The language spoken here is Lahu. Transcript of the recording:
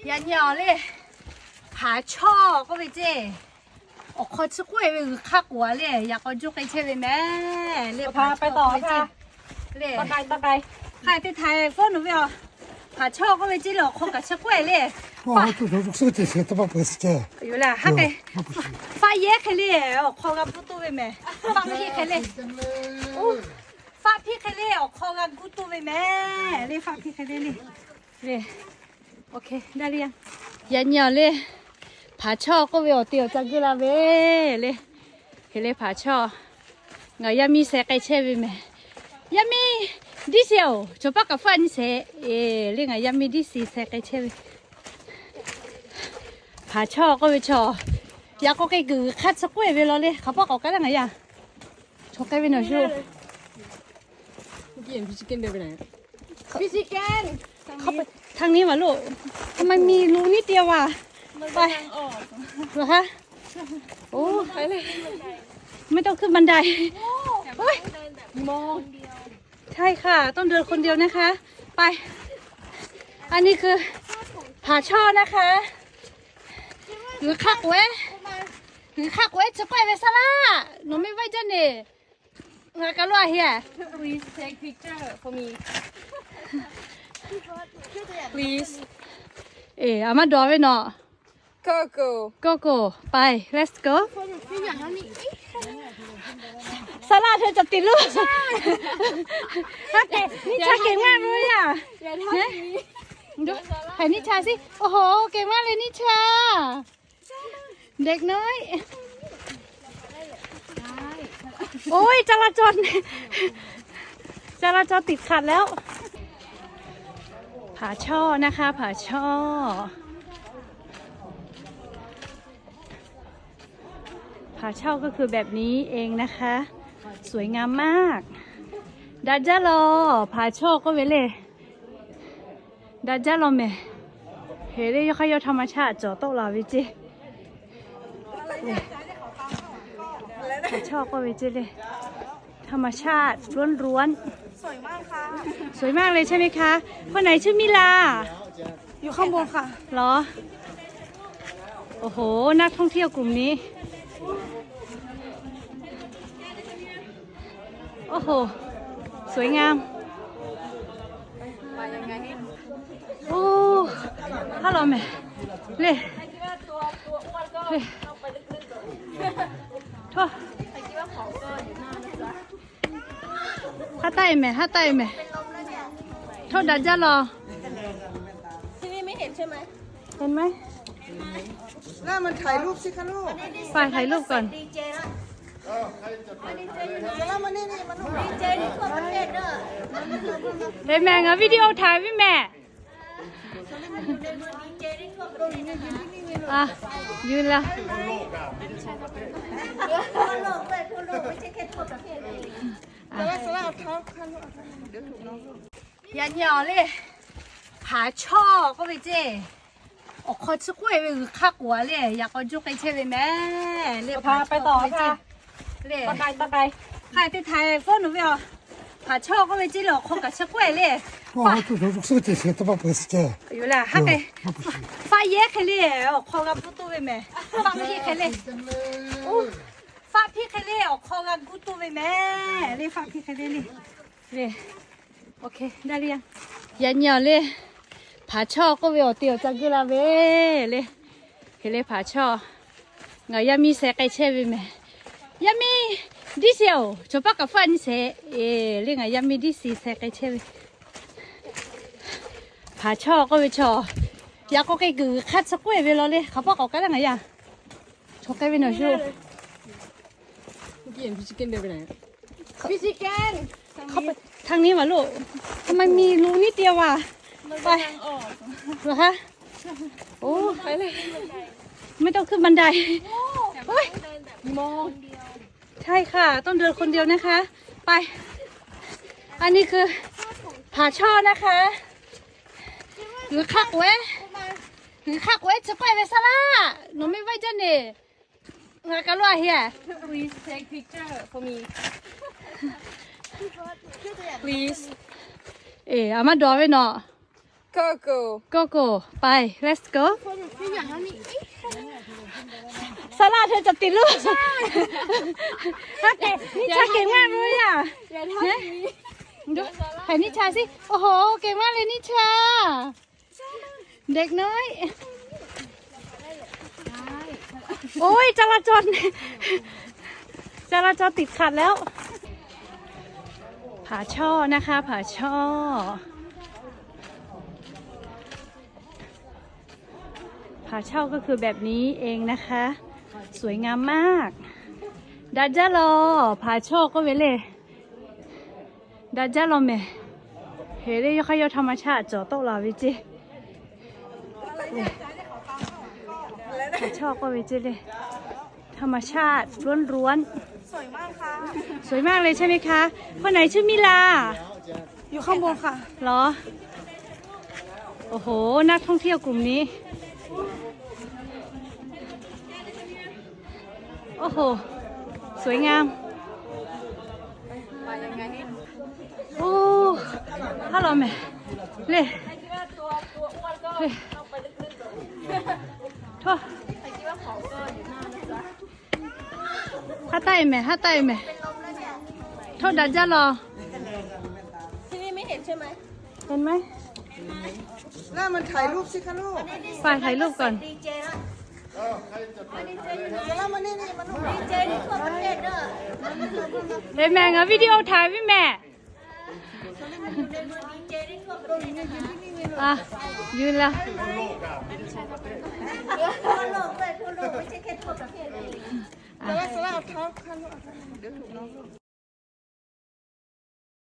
Yaꞈ nyi awˬ le, Hpaˍ chawˇ k'oˆ ve ceˇ, awˬ hk'aw chi k'oˆ e ve g'uiˬ hk'aˇ k'oˍ a le, yaꞈ k'aw juˇ k'ai chehˇ ve mehˍ le. Hpaˍ chawˇ k'oˆ ve ceˇ le, hk'aˇ teˇ htaiˍ fawˉ nawˬ ve a, Hpaˍ chawˇ k'oˆ ve ceˇ le, awˬ hk'aw kaꞈ chi k'oˆ e le. Yoˬ le, haˉ k'ai, faˆ yehˉ hk'e le, awˬ hk'aw g'a guˇ toˇ ve mehˍ. Faˆ hpiˇ hk'e le, faˆ hpiˇ hk'e le, awˬ hk'aw g'a guˇ toˇ ve mehˍ le. Faˆ hpiˇ hk'e le le. Yaꞈ nyi awˬ le, Hpaˍ chawˇ k'oˆ ve awˬ te awˬ ca guˇ la ve le. Hk'e le Hpaˍ chawˇ, ngaˬ yaˇ miˇ sheh k'ai chehˇ ve mehˍ. Yaˇ miˇ diˇ shiˍ oˬ, chaw paˉ kaꞈ faˆ nyi shehˍ le, ngaˬ yaˇ miˇ diˇ shiˍ sheh k'ai chehˇ ve. Hpaˍ chawˇ k'oˆ ve chaw, yaꞈ k'aw k'ai kuiˬ g'uiˬ hk'aˇ chi k'oˆ e ve law le, hk'aˬ paˆ k'awꞈ k'ai laˇ ngaˬ yaˇ. Chaw k'ai ve nawˬ shu ทางนี้มาลูก ทำไมมีรูนิดเดียวอ่ะ ไป เหรอคะ โอ้ ไม่ต้องขึ้นบันได โอ๊ย ใช่ค่ะ ต้องเดินคนเดียวนะคะ ไป อันนี้คือผาช่อนะคะ หรือคักเว้ย หรือคักเว้ย จะไปเวสซาร่า หนูไม่ไหวจ้ะเนี่ย Ngaˬ kaˬ lo a heˍ. Please take picture for me. Please. Eˬ, a maˇ dawˬ ve nawˬ. Go go. Go go. ไป let's go. Saˍ laˆ hteˇ ca tiˍ luˇ. Haˉ kehˬ, Niˇ chaˇ kehˬ maˇ ve yaˇ. Hpehꞈ Niˇ chaˇ siˉ. โอ้โห เก่งมากเลย Niˇ chaˇ. เด็กน้อย โอ๊ย จราจร จราจรติดขัดแล้ว ผาช่อนะคะ ผาช่อ ผาช่อก็คือแบบนี้เองนะคะ สวยงามมาก Daꞈ jaˇ lawˬ, ผาช่อ k'oˆ ve le. Daꞈ jaˇ lawˬ mehˍ. Heˍ le, yawˇ hk'aˇ yawˇ ธรรมชาติ cawˬ tawˆ la ve ceˇ. Hpaˍ chawˇ k'oˆ ve ceˇ le. ธรรมชาติล้วนๆ สวยมากเลยใช่ไหมคะ คนไหนชื่อมิลา อยู่ข้างบนค่ะ เหรอ โอ้โห นักท่องเที่ยวกลุ่มนี้ โอ้โห สวยงาม โอ้ haˉ lawˬ mehˍ le. Le. Htawˇ. Haˉ taˆ e mehˍ, haˉ taˆ e mehˍ. Htawˇ daꞈ jaˇ lawˬ. ที่นี่ไม่เห็นใช่ไหม เห็นไหม แล้วมันถ่ายรูปสิคะลูก ไปถ่ายรูปก่อน ดีเจละ แล้วมานี่นี่มาลูก ดีเจนี่ทั่วประเทศเด้อ เห็นแม่งอ่ะ วิดีโอถ่ายไว้แม่ อ่ะ ยืนแล้ว ทั่วโลกด้วย ทั่วโลก ไม่ใช่แค่ทั่วประเทศเลย อ่ะ แต่ว่าสำหรับเขาเขา Yaꞈ nyi awˬ le, ผาช่อ k'oˆ ve ceˇ, awˬ hk'aw chi k'oˆ e ve g'uiˬ hk'aˇ k'oˍ a le, yaꞈ k'aw juˇ k'ai chehˇ ve mehˍ le. Hpaˍ chawˇ k'oˆ ve ceˇ le. Hk'aˇ teˇ htaiˍ fawˉ nawˬ ve a, ผาช่อ k'oˆ ve ceˇ le, awˬ hk'aw kaꞈ chi k'oˆ e le. Yoˬ le, haˉ kehˬ, faˆ yehˉ hk'e le, awˬ hk'aw g'a guˇ toˇ ve mehˍ. Faˆ hpiˇ hk'e le. Faˆ hpiˇ hk'e le, awˬ hk'aw g'a guˇ toˇ ve mehˍ le. Faˆ hpiˇ hk'e le le. Yaꞈ nyi awˬ le, ผาช่อ k'oˆ ve awˬ te awˬ ca guˇ la ve le. Hk'e le ผาช่อ, ngaˬ yaˇ miˇ sheh k'ai chehˇ ve mehˍ. Yaˇ miˇ diˇ shiˍ oˬ, chaw paˉ kaꞈ faˆ nyi shehˍ le, ngaˬ yaˇ miˇ diˇ shiˍ sheh k'ai chehˇ ve. ผาช่อ k'oˆ ve chaw, yaꞈ k'aw k'ai kuiˬ g'uiˬ hk'aˇ chi k'oˆ e ve law le, hk'aˬ paˆ k'awꞈ k'ai laˇ ngaˬ yaˇ. Chaw k'ai ve nawˬ shu. Fish again. ทางนี้มาลูก ทำไมมีรูนิดเดียวอ่ะ ไป เหรอคะ โอ้ ไม่ต้องขึ้นบันได โอ๊ย ใช่ค่ะ ต้องเดินคนเดียวนะคะ ไป อันนี้คือ ผาช่อนะคะ หรือคักเว้ย หรือคักเว้ย จะไปเวสซาร่า หนูไม่ไหวจ้ะเนี่ย Ngaˬ kaˬ lo a heˍ. Please take picture for me. Please. Eˬ, a maˇ dawˬ ve nawˬ. โกโก้ ไป let's go. ซาร่า เธอจะติดลูก โอเค นิชาเก่งมากเลยอ่ะ ดู ถ่ายนิชาสิ โอ้โห เก่งมากเลยนิชา เด็กน้อย โอ้ย จราจร จราจรติดขัดแล้ว ผาช่อนะคะ ผาช่อ ผาช่อก็คือแบบนี้เองนะคะ สวยงามมาก ดัจจาลอ ผาช่อก็เวเลย ดัจจาลอแม่ เฮ้ย เรียกเขาเรียกธรรมชาติ เจาะโต๊ะเราไปจิ ผาช่อก็ไปจิเลย ธรรมชาติล้วนๆ สวยมากค่ะ สวยมากเลยใช่ไหมคะ คนไหนชื่อมิลา อยู่ข้างบนค่ะ เหรอ โอ้โห นักท่องเที่ยวกลุ่มนี้ โอ้โห สวยงาม โอ้ ฮัลโหลแม่ เลย เลย โทษ ฮาใต้แม่ ฮาใต้แม่ โทษ ดัจจาลอ ที่นี่ไม่เห็นใช่ไหม เห็นไหม แล้วมันถ่ายรูปสิคะลูก ไปถ่ายรูปก่อน ดีเจละ ซาร่า มานี่นี่ มาลูก ดีเจนี่ทั่วประเทศเด้อ เห็นแม่งอ่ะ วิดีโอถ่ายพี่แม่ อ่ะ ยืนแล้ว ทั่วโลกด้วย ทั่วโลก ไม่ใช่แค่ทั่วประเทศเลย อ่ะ ซาร่า ซาร่า เอาเท้าข้างลูก เอาเท้าข้างลูก เดี๋ยวถูกน้องลูก